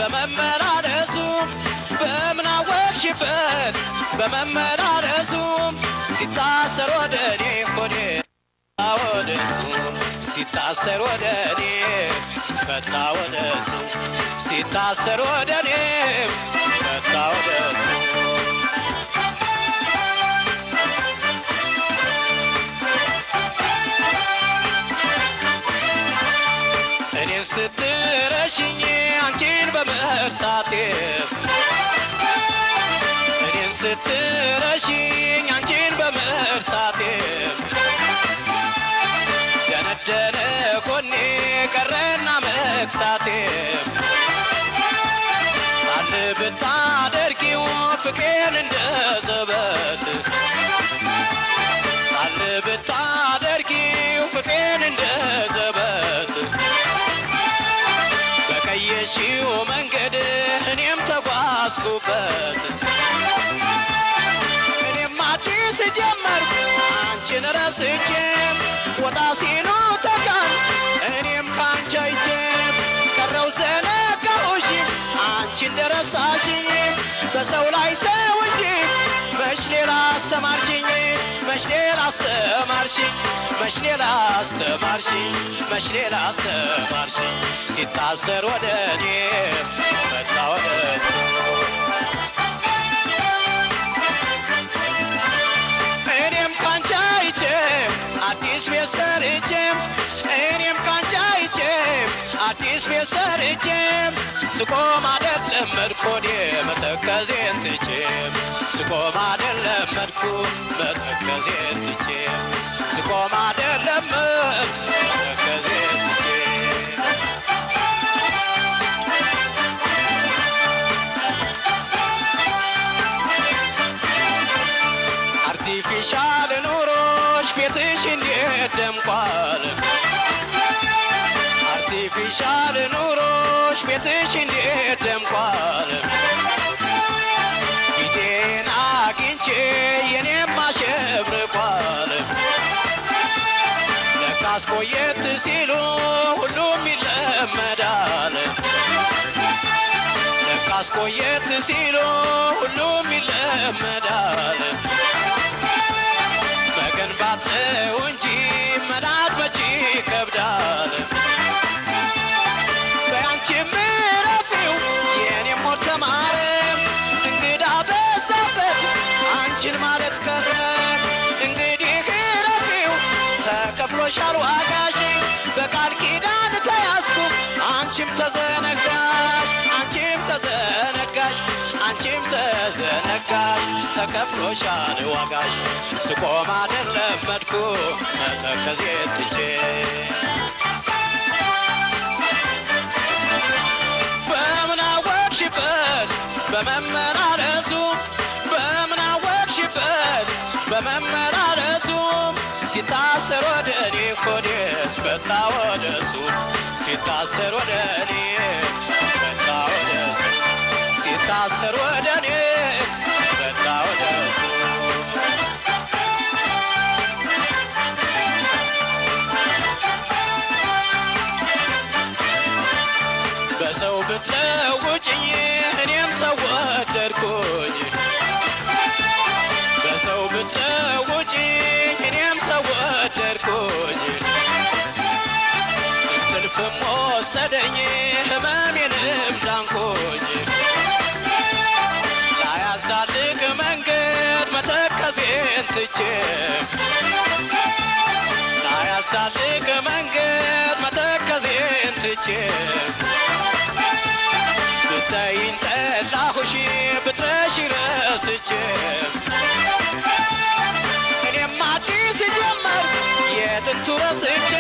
በመመላለሱ በምን አወቅሽበት በመመላለሱ ሲታሰር ወደ እኔ ሆዴ ወደ እሱ ሲታሰር ወደ እኔ ሲፈታ ወደ እሱ ሲታሰር ወደ እኔ ሲፈታ ወደ እሱ እኔን ስትረሽኝ አንቺን በመርሳቴ እኔን ስትረሽኝ አንቺን በመርሳቴ ደነደነ ጎኔ ቀረና መክሳቴ ጣል ብታደርጊው ፍቅሬን እንደ ዘበት ጣል ብታደርጊው ፍቅሬን እንደ ዘበት በቀየሽው መንገድ እኔም ተጓዝኩበት እኔም አዲስ ጀመርኩ አንቺን ረስቼ ወጣ ሲሉ ተካን እኔም ካንቺ አይቼ ቀረው ዘነጋሁሽ አንቺ እንደረሳሽኝ በሰው ላይ ሰው እንጂ መች ሌላ አስተማርሽኝ መች ሌላ አስተማርሽኝ መች ሌላ አስተማርሽኝ መች ሌላ አስተማርሽኝ ሲታሰር ወደ እኔ ሲፈታ ወደ እሱ እኔም ካንቺ አይቼ አዲስ ቤት ሰርቼ እኔም ካንቺ አይቼ አዲስ ቤት ሰርቼ ስቆም ማደር ለመድኩ ሆዴ መተከዜን ትቼ ስቆም ማደር ለመድኩ መተከዜን ትቼ ስቆም ማደር ለመድኩ መተከዜን ትቼ አርቲፊሻል ኑሮሽ ቤትሽ እንዴት ደምቋል አርቲፊሻል ኑሮሽ ቤትሽ እንዴት ደምቋል ፊቴን አግኝቼ የኔም አሸብርቋል ለካስ ቆየት ሲሉ ሁሉም ይለመዳል ለካስ ቆየት ሲሉ ሁሉም ይለመዳል መገንባት ነው እንጂ መናድ መቼ ይከብዳል በያንቺ ምረፊው የኔም ሞት ተማረ እንግዳ በዛበት አንቺን ማለት ቀረ እንግዲህ ረፊው ተከፍሎሻል ዋጋሽ በቃል ኪዳን ተያዝኩ አንቺም ተዘነጋሽ አንቺም ተዘነጋሽ አንቺም ተዘነጋሽ ተከፍሎሻል ዋጋሽ ስቆም ማደር ለመድኩ መተከዜን ትቼ በምን አወቅሽበት በመመላለሱ በምን አወቅሽበት በመመላለሱ ሲታሰር ወደ እኔ ሆዴ ሲፈታ ወደ እሱ ሲታሰር ወደ እኔ ሲፈታ ወደ እሱ ሲታሰር ወደ እኔ ሲፈታ ወደ እሱ በሰው ብትለውጭኝ እኔም ሰው ወደድኩኝ በሰው ብትለውጭኝ እኔም ሰው ወደድኩኝ እንቅልፍም ወሰደኝ ህመሜንም ዳንኩኝ ላያዛልቅ መንገድ መተከዜን ትቼ ላያዛልቅ መንገድ መተከዜን ትቼ ብታይኝ ጠላሁሽ ብትረሺ ረስቼ እኔም አዲስ ጀመርኩ የጥንቱ ረስቼ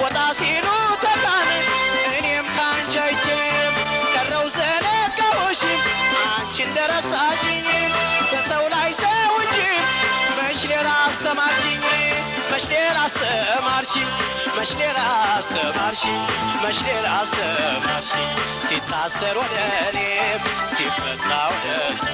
ወጣ ሲሉ ተካን እኔም ካንቺ አይቼ ቀረው ዘነጋሁሽ አንቺ እንደረሳሽኝ በሰው ላይ ሰው እንጂ መች ሌላ አስተማርሽኝ መች ሌላ አስተማርሽኝ መች ሌላ አስተማርሽኝ መች ሌላ አስተማርሽኝ ሲታሰር ወደ እኔ ሲፈታ ወደ እሱ።